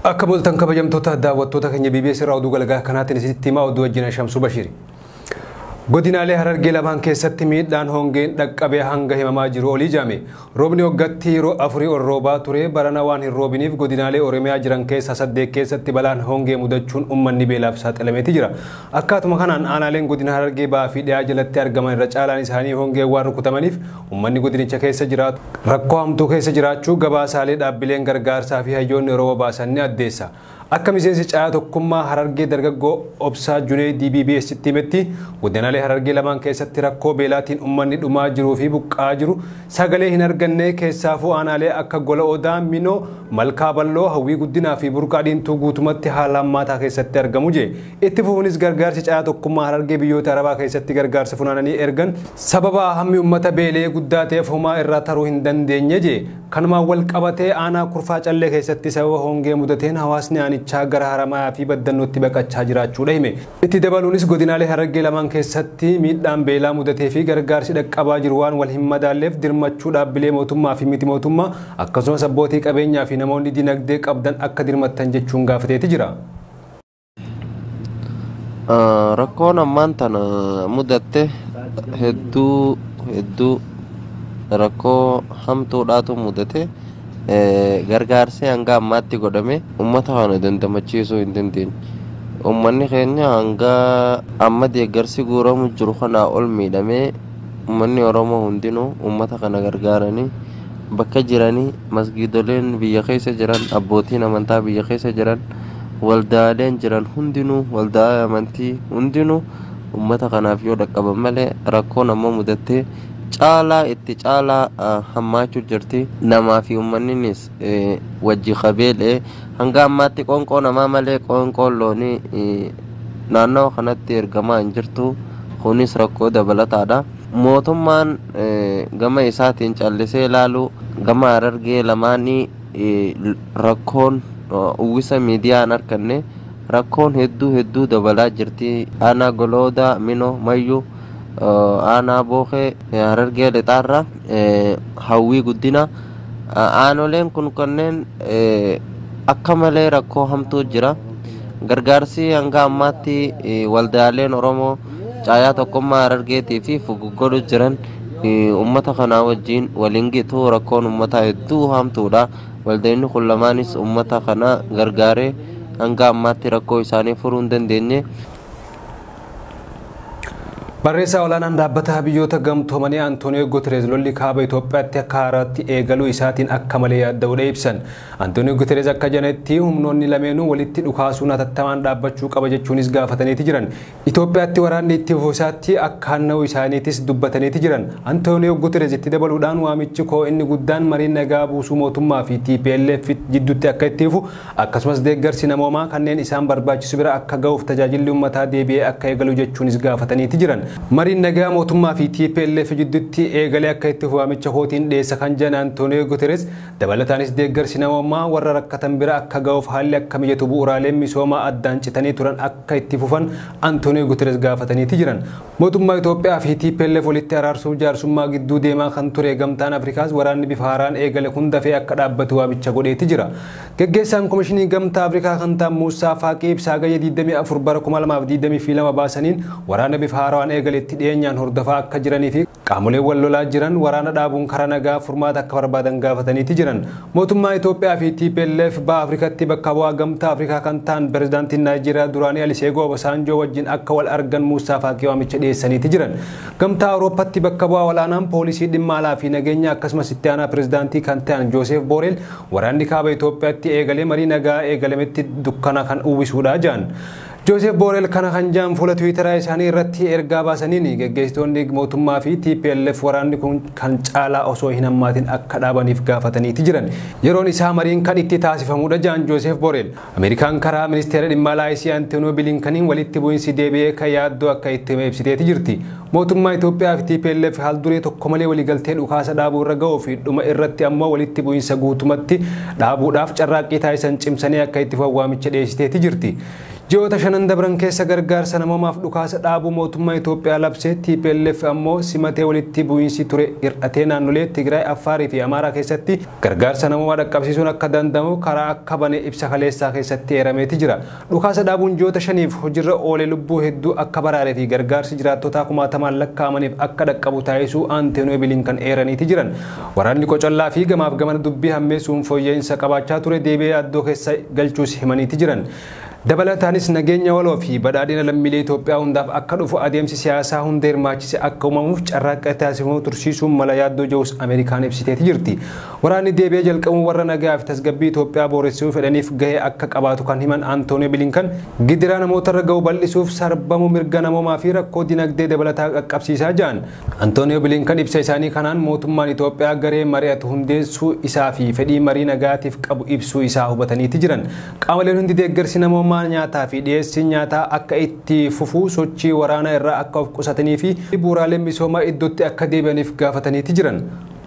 Akka bultan kabajamtoota daawwattoota keenya BBS irraa oduu galgaa kanaatiin isinitti himaa oduu wajjin Shamsuu Bashiri. Godinaalee Harargee lamaan keessatti miidhaan hongeen dhaqqabee hanga himamaa jiru olii jaame. Roobni waggaatti yeroo afurii ol roobaa ture barana waan hin roobiniif godinaalee Oromiyaa jiran keessaa 8 keessatti balaan hongee mudachuun uummanni beelaaf saaxilameeti jira. Akkaatuma kanaan aanaaleen godina Harargee ba'aa fi dhiyaa jalatti argaman irra caalaan isaanii hongee waan rukutamaniif uummanni godinicha keessa jiraatu rakkoo hamtuu keessa jiraachuu gabaasaalee dhaabbileen gargaarsaa fi hayyoonni rooba baasan ni addeessa. Akka miseensi caayaa tokkummaa Harargee dargaggoo Obsaa Junee DBBS tti himetti godinaalee Harargee lamaan keessatti rakkoo beelaatiin uummanni dhumaa jiruu fi buqqaa jiru sagalee hin arganne keessaafuu aanaalee akka Gola Odaa, Minoo, Malkaa Balloo, Hawwii Guddinaa fi Burqaa Diintuu guutumatti haala hammaataa keessatti argamu jee. Itti fufuunis gargaarsi caayaa tokkummaa Harargee biyyoota Arabaa keessatti gargaarsa funaananii ergan sababa hammi uummata beelee guddaa ta'eef homaa irraa taruu hin dandeenye jee. Kanumaan wal qabatee aanaa Kurfaa Callee keessatti sababa hongee mudateen hawaasni aanichaa gara Haramayaa fi Baddannootti baqachaa jiraachuudha hime. Itti dabaluunis godinaalee Harargee lamaan keessatti miidhaan beelaa mudatee fi gargaarsi dhaqqabaa jiru waan wal hin madaalleef dirmachuu dhaabbilee mootummaa fi miti mootummaa akkasumas abbootii qabeenyaa fi namoonni dinagdee qabdan akka dirmattan jechuun gaafateeti jira. Rakkoon ammaan tana mudatte hedduu hedduu rakkoo hamtuudhaatu mudate. Gargaarsi hanga ammaatti godhame uummata kana dandamachiisuu hin dandeenye. Uummanni keenya hanga amma deeggarsi guuramu jiru kanaa ol miidhamee uummanni Oromoo hundinuu uummata kana gargaaranii bakka jiranii masgiidoleen biyya keessa jiran, abbootiin amantaa biyya keessa jiran, waldaaleen jiran hundinuu, waldaa amantii hundinuu uummata kanaaf yoo dhaqqaban malee rakkoon ammoo mudattee caalaa itti caalaa hammaachuu jirti. Namaa fi uummanninis wajji qabeelee hanga ammaatti qoonqoo namaa malee qoonqoon loonii naannawa kanatti ergamaa hin jirtu. Kunis rakkoo dabalataadha. Mootummaan gama isaatiin callisee ilaalu gama Harargee lamaanii rakkoon uwwisa miidiyaan arganne rakkoon hedduu hedduu dabalaa jirti. Aanaa Goloodaa, Minoo, Mayyuu, aanaa Bookee, Harargee Lixaarraa, Hawwii Guddina. Aanoleen kun kanneen akka malee rakkoo hamtuu jira. Gargaarsi hanga ammaatti waldaaleen Oromoo caayaa tokkummaa Harargeetii fi fuguggodhu jiran uummata kanaa wajjin waliin gitu rakkoon uummataa hedduu hamtuudha. Waldeenni kun lamaanis uummata kana gargaaree hanga ammaatti rakkoo isaanii furuu hin dandeenye. Barreessaa olaanaan dhaabbata biyyoota gamtoomanii Antooniyoo Guterres lolli kaaba Itoophiyaatti akka haaraatti eegaluu isaatiin akka malee yaadda'uudha ibsan. Antooniyoo Guterres akka jedhanitti humnoonni lameenuu walitti dhukaasuun hatattamaan dhaabbachuu qaba jechuunis gaafataniiti jiran. Itoophiyaatti waraanni itti fufuu isaatti akka hanna'u isaaniitis dubbataniiti jiran. Antooniyoo Guterres itti dabaluudhaan waamichi koo inni guddaan mariin nagaa buusuu mootummaa fi TPLF jidduutti akka itti fufu akkasumas deeggarsi namoomaa kanneen isaan barbaachisu bira akka ga'uuf tajaajilli uummataa deebi'ee akka eegalu jechuunis gaafataniiti jiran. Mariin nagaa mootummaa fi TPLF jidduutti eegalee akka itti fufu waamicha kootiin dhiyeessa kan jedhan Antooniyoo Guterres dabalataanis deeggarsi namoomaa warra rakkatan bira akka ga'uuf haalli akka mijatu bu'uuraaleen misoomaa addaan citanii turan akka itti fufan Antooniyoo Guterres gaafataniiti jiran. Mootummaa Itoophiyaa fi TPLF walitti araarsuuf jaarsummaa gidduu deemaa kan ture gamtaan Afrikaas waraanni bifa haaraan eegale kun dafee akka dhaabbatu waamicha godheeti jira. Geggeessaan Komishinii Gamtaa Afrikaa kan ta'an Muusaa Faaqii ibsaa gayya 24 bara 2022 baasaniin waraana bifa haaraan eegale itti dhiyeenyaan hordofaa akka jiranii fi qaamoleen wal lolaa jiran waraana dhaabuun karaa nagaa furmaata akka barbaadan gaafataniiti jiran. Mootummaa Itoophiyaa fi TPLF baha Afrikaatti bakka bu'aa gamtaa Afrikaa kan ta'an pirezidaantiin Naayijeeriyaa duraanii Olusegun Obasanjoo wajjin akka wal argan Muusaa Faaqii waamicha dhiyeessaniiti jiran. Gamtaa Awurooppaatti bakka bu'aa olaanaan poolisii dhimma alaa fi nageenya akkasumas itti aanaa pirezidaantii kan ta'an Jooseef Booreel waraanni kaaba Itoophiyaatti eegalee marii nagaa eegalametti dukkana kan uwwisuudha jedhan. Jooseef Booreel kana kan jedhan fuula Tiwiitaraa isaanii irratti ergaa baasaniin geggeessitoonni mootummaa fi TPLF waraanni kun kan caalaa osoo hin hammaatin akka dhaabaniif gaafataniiti jiran. Yeroon isaa mariin kan itti taasifamudha jedhan Jooseef Booreel. Ameerikaan karaa ministeera dhimma alaa isii Antooniyoo Bilinkaniin walitti bu'iinsi deebi'ee kan yaaddoo akka itti ibsiteeti jirti. Mootummaa Itoophiyaa fi TPLF haal duree tokko malee waliigaltee dhukaasa dhaabuu irra ga'uu fi dhuma irratti ammoo walitti bu'iinsa guutumatti dhaabuudhaaf carraaqqii taasisan cimsanii akka itti fufan waamicha dhiyeessiteeti jirti. Ji'oota shanan dabran keessa gargaarsa namoomaaf dhukaasa dhaabuu mootummaa Itoophiyaa labsee TPLF ammoo simatee walitti bu'iinsi ture hir'atee naannolee Tigraay, Affaarii fi Amaaraa keessatti gargaarsa namoomaa dhaqqabsiisuun akka danda'amu karaa akka bane ibsa kaleessaa keessatti eerameeti jira. Dhukaasa dhaabuun ji'oota shaniif hojiirra oolee lubbuu hedduu akka baraaree fi gargaarsi jiraattotaa kumaatamaan lakkaa'amaniif akka dhaqqabu taasisuu Antooniyoo Bilinkan eeraniiti jiran. Waraanni qocollaa fi gamaaf gamana dubbii hammeessuun fooyya'insa qabaachaa ture deebi'ee addoo keessa galchuus himaniiti jiran. Dabalataanis nageenya waloo fi badhaadhina lammiilee Itoophiyaa hundaaf akka dhufu adeemsi siyaasaa hunda hirmaachise akka uumamuuf carraaqqii taasifamu tursiisuun mala yaaddoo ja'us Ameerikaan ibsiteeti jirti. Waraanni deebi'ee jalqabuun warra nagaa fi tasgabbii Itoophiyaa booressuu fedhaniif gahee akka qabaatu kan himan Antooniyoo Bilinkan gidiraa namootarra ga'u bal'isuuf sarbamu mirga namoomaa fi rakkoo dinagdee dabalataa qaqqabsiisaa jiran. Antooniyoo Bilinkan ibsa isaanii kanaan mootummaan Itoophiyaa garee mari'atu hundeessuu isaa fi fedhii marii nagaatiif qabu ibsuu isaa hubataniiti jiran. Qaamoleen hundi deeggarsi namoomaa nyaataa fi dhiyeessiin nyaataa akka itti fufuu sochii waraanaa irraa akka of qusatanii fi bu'uuraaleen misoomaa iddootti akka deebi'aniif gaafataniiti jiran.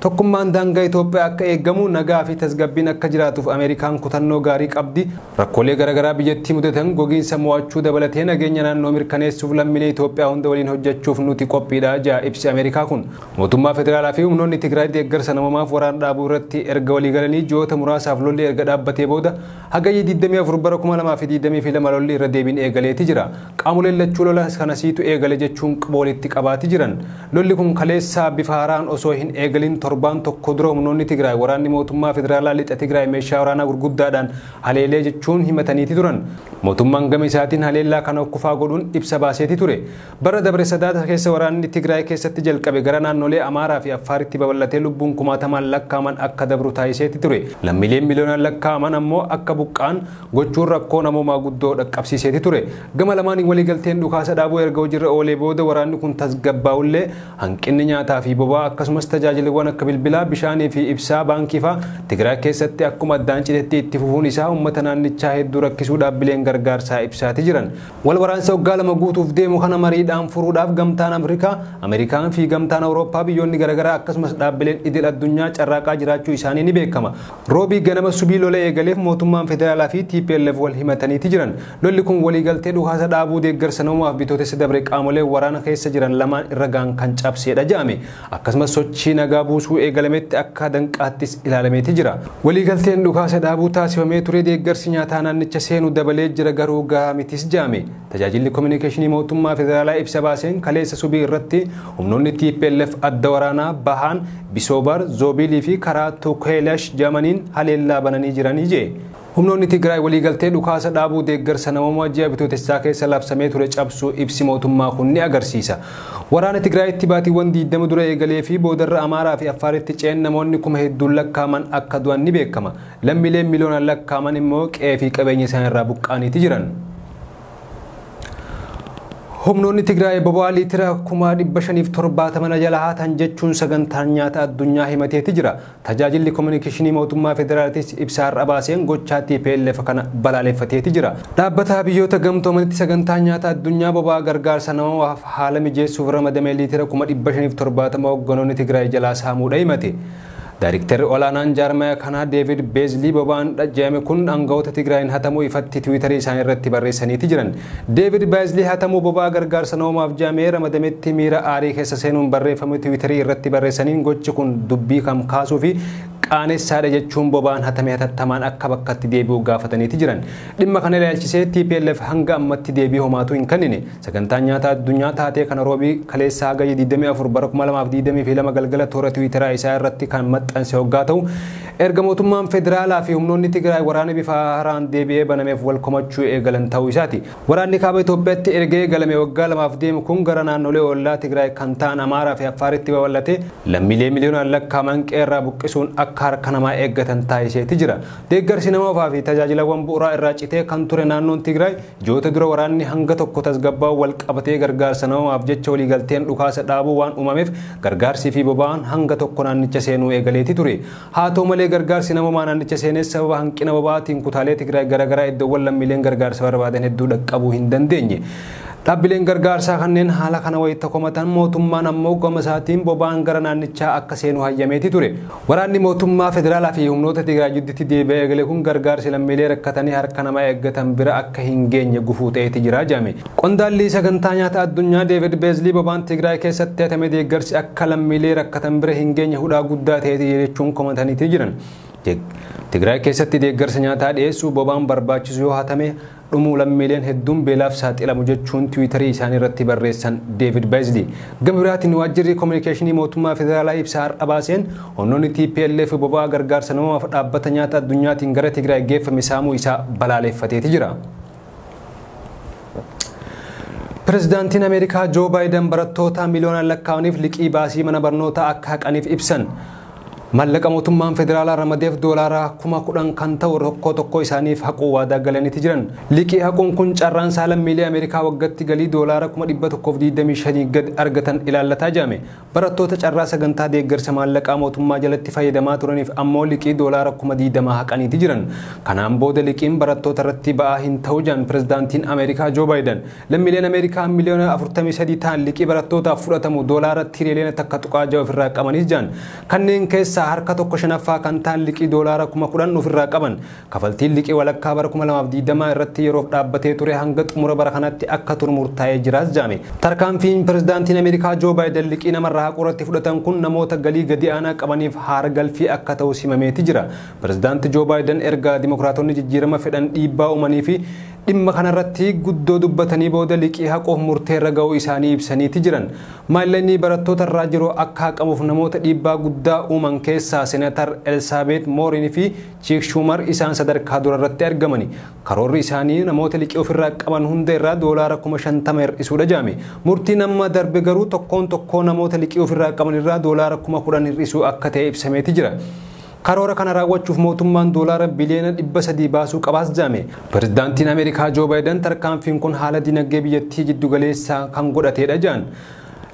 Tokkummaan daangaa Itoophiyaa akka eegamu nagaa fi tasgabbiin akka jiraatuuf Ameerikaan kutannoo gaarii qabdi. Rakkoolee garaagaraa biyyattii mudatan gogiinsa mo'achuu dabalatee nageenya naannoo mirkaneessuuf lammiilee Itoophiyaa hunda waliin hojjechuuf nuti qophiidha jedha ibsi Ameerikaa kun. Mootummaa federaalaa fi humnoonni Tigraay deeggarsa namoomaaf waraana dhaabuu irratti erga walii galanii ji'oota muraasaaf lolli erga dhaabbatee booda hagayya 24 bara 2022 lolli irra deebiin eegaleeti jira. Qaamoleen lachuu lola kanasiitu eegale jechuun qaba walitti qabaati jiran. Lolli kun kaleessaa bifa haaraan osoo hin eegalin torbaan tokko dura humnoonni Tigraay waraanni mootummaa federaalaa lixa Tigraay meeshaa waraanaa gurguddaadhaan haleelee jechuun himataniiti turan. Mootummaan gama isaatiin haleellaa kana kufaa godhuun ibsa baaseeti ture. Bara dabre sadaata keessa waraanni Tigraay keessatti jalqabe gara naannolee Amaaraa fi Affaaritti babal'atee lubbuun kumaatamaan lakkaa'aman akka dabru taasiseeti ture. Lammiileen miliyoonaan lakkaa'aman ammoo akka buqqaan gochuun rakkoo namoomaa guddoo dhaqqabsiiseeti ture. Gama lamaaniin waliigalteen dhukaasa dhaabuu erga hojiirra oolee booda waraanni kun tasgabbaa'ullee hanqinni nyaataa fi boba'aa akkasumas tajaajilawwan akka bilbilaa, bishaanii fi ibsaa baankii fa'aa Tigraay keessatti akkuma addaan citetti itti fufuun isaa uummata naannichaa hedduu rakkisuu dhaabbileen gargaarsaa ibsaati jiran. Wal waraansa waggaa lama guutuuf deemu kana mariidhaan furuudhaaf gamtaan Afrikaa, Ameerikaan fi gamtaan Awurooppaa biyyoonni garaagaraa akkasumas dhaabbileen idil addunyaa carraaqaa jiraachuu isaanii ni beekama. Roobii ganama subii lola eegaleef mootummaan federaalaa fi TPLF wal himataniiti jiran. Lolli kun waliigaltee dhukaasa dhaabuu deeggarsa namoomaaf bitootessa dabre qaamolee waraana keessa jiran lamaan irra gaan kan cabseedha jedhame. Akkasumas sochii nagaa buusuu eegalametti akka danqaattis ilaalameeti jira. Waliigalteen dhukaasa dhaabuu taasifamee ture deeggarsi nyaataa naannicha seenuu dabalee jira garuu gahaa mitis jedhame. Tajaajilli kominikeeshinii mootummaa federaalaa ibsa baaseen kaleessa subii irratti humnoonni TPLF adda waraanaa Bahaan, Bisoobar, Zoobilii fi karaa Tukeelash jedhamaniin haleellaa bananii jiranii jee. Humnoonni Tigraay waliigaltee dhukaasa dhaabuu deeggarsa namoomaa ji'a bitootessaa keessa labsamee ture cabsuu ibsi mootummaa kun ni agarsiisa. Waraana Tigraayitti baatiiwwan 20 dura eegalee fi boodarra Amaaraa fi Affaaritti ce'een namoonni kuma hedduun lakkaa'aman akka du'an ni beekama. Lammiileen miliyoonaan lakkaa'aman immoo qe'ee fi qabeenya isaan irraa buqqa'aniiti jiran. Humnoonni Tigraay boba'aa liitira 570,000 jala haatan jechuun sagantaan nyaata addunyaa himateeti jira. Tajaajilli kominikeeshinii mootummaa federaalaatis ibsa har'a baaseen gochaa TPLF kana balaaleffateeti jira. Dhaabbata biyyoota gamtoomanitti sagantaan nyaata addunyaa boba'aa gargaarsa namoomaaf haala mijeessuuf ramadame liitira 570,000 hoogganoonni Tigraay jalaa saamuudha himate. Daayiriktarri olaanaan jaarmaya kanaa Deevid Beezlii boba'aan dhajjame kun aangawoota Tigraayin hatamuu ifatti tiwiitarii isaanii irratti barreessaniiti jiran. Deevid Beezlii hatamuu boba'aa gargaarsa namoomaaf jedhamee ramadametti miira aarii keessa seenuun barreeffame tiwiitarii irratti barreessaniin gochi kun dubbii kam kaasuu fi qaanessaadha jechuun boba'aan hatame hatattamaan akka bakkatti deebi'u gaafataniiti jiran. Dhimma kana ilaalchisee TPLF hanga ammatti deebii homaatu hin kennine. Sagantaan nyaataa addunyaa taatee kana roobii kaleessaa hagayya 24 bara 2022 galgala toora tiwiitaraa isaa irratti kan maxxanse hoggaa ta'u erga mootummaan federaalaa fi humnoonni Tigraay waraana bifa haaraan deebi'ee banameef wal komachuu eegalan ta'uu isaati. Waraanni kaaba Itoophiyaatti erga eegalame waggaa lamaaf deemu kun gara naannolee ollaa Tigraay kan ta'an Amaaraa fi Affaaritti babal'atee lammiilee miliyoonaan lakkaa'aman qeerraa buqqisuun akka harka namaa eeggatan taasiseeti jira. Deeggarsi namoomaa fi tajaajilawwan bu'uuraa irraa citee kan ture naannoon Tigraay ji'oota dura waraanni hanga tokko tasgabbaa'u wal qabatee gargaarsa namoomaaf jecha waliigalteen dhukaasa dhaabuu waan uumameef gargaarsii fi boba'aan hanga tokko naannicha seenuu eegaleeti ture. Haa ta'u malee gargaarsi namoomaa naannicha seenes sababa hanqina boba'aatiin kutaalee Tigraay garaagaraa iddoowwan lammiileen gargaarsa barbaadan hedduu dhaqqabuu hin dandeenye. Dhaabbileen gargaarsaa kanneen haala kana wayita komatan mootummaan ammoo gama isaatiin boba'aan gara naannichaa akka seenu hayyameeti ture. Waraanni mootummaa federaalaa fi humnoota Tigraay jidduutti deebi'ee eegale kun gargaarsi lammiilee rakkatanii harka namaa eeggatan bira akka hin geenye gufuu ta'eeti jira jedhame. Qondaalli sagantaa nyaata addunyaa Deevid Beezlii boba'aan Tigraay keessatti hatame deeggarsi akka lammiilee rakkatan bira hin geenye hudhaa guddaa ta'eeti jechuun komataniiti jiran. Tigraay keessatti deeggarsa nyaataa dhiyeessuu boba'aan barbaachisu yoo hatame dhumuu lammiileen hedduun beelaaf saaxilamu jechuun tiwiitarii isaanii irratti barreessan Deevid Beezlii. Gama biraatiin waajjirri koominikeeshinii mootummaa federaalaa ibsa har'a baaseen humnoonni TPLF boba'aa gargaarsa namoomaaf dhaabbata nyaata addunyaatiin gara Tigraay geeffame saamuu isaa balaaleffateeti jira. Pireezidaantiin Ameerikaa Joo Baayiden barattoota miliyoonaan lakkaa'aniif liqii baasii mana barnootaa akka haqaniif ibsan. Maallaqa mootummaan federaalaa ramadeef doolaara 10,000 kan ta'u tokko tokko isaaniif haquu waadaa galaniiti jiran. Liqii haquun kun carraan isaa lammiilee Ameerikaa waggaatti galii doolaara 125,000 gad argatan ilaallataa jedhame. Barattoota carraa sagantaa deeggarsa maallaqaa mootummaa jalatti fayyadamaa turaniif ammoo liqii doolaara 20,000 haqaniiti jiran. Kanaan booda liqiin barattoota irratti ba'aa hin ta'u jedhan pireezidaantiin Ameerikaa Joo Baayiden. Lammiileen Ameerikaa miliyoona 43 ta'an liqii barattootaaf fudhatamu doolaara tiriliyoona 1.6 ofirraa qabanis jedhan. Kanneen keessaa harka 1/5 kan ta'an liqii doolaara 10,000 ofirraa qaban. Kafaltiin liqii walakkaa bara 2020 irratti yeroof dhaabbatee ture hanga xumura bara kanatti akka turu murtaa'ee jiraas jedhame. Tarkaanfiin pireezidaantiin Ameerikaa Joo Baayiden liqii namarraa haquu irratti fudhatan kun namoota galii gadi aanaa qabaniif haara galfii akka ta'u simameeti jira. Pireezidaanti Joo Baayiden erga dimokiraatonni jijjiirama fedhan dhiibbaa uumanii fi dhimma kanarratti guddoo dubbatanii booda liqii haquuf murteerra ga'uu isaanii ibsaniiti jiran. Maallaqni barattoota irraa jiru akka haqamuuf namoota dhiibbaa guddaa uuman keessaa Seenatar Elsaabeet Moorin fi Chiik Schumer isaan sadarkaa dura irratti argamani. Karoorri isaanii namoota liqii ofirraa qaban hunda irraa doolaara 50,000 hir'isuudha jedhame. Murtiin amma darbe garuu tokkoon tokkoo namoota liqii ofirraa qaban irraa doolaara 10,000 hir'isuu akka ta'e ibsameeti jira. Karoora kana raawwachuuf mootummaan doolaara biliyoona 300 baasuu qabaas jedhame. Pireezidaantiin Ameerikaa Joo Baayiden tarkaanfiin kun haala dinagdee biyyattii jiddugaleessaa kan godhatedha jedhan.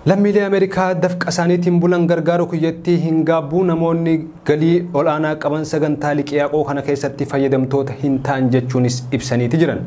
Lammiilee Ameerikaa dafqa isaaniitiin bulan gargaaru kiyyatti hin gaabbuu namoonni galii ol'aanaa qaban sagantaa liqii haquu kana keessatti fayyadamtoota hin ta'an jechuunis ibsaniiti jiran.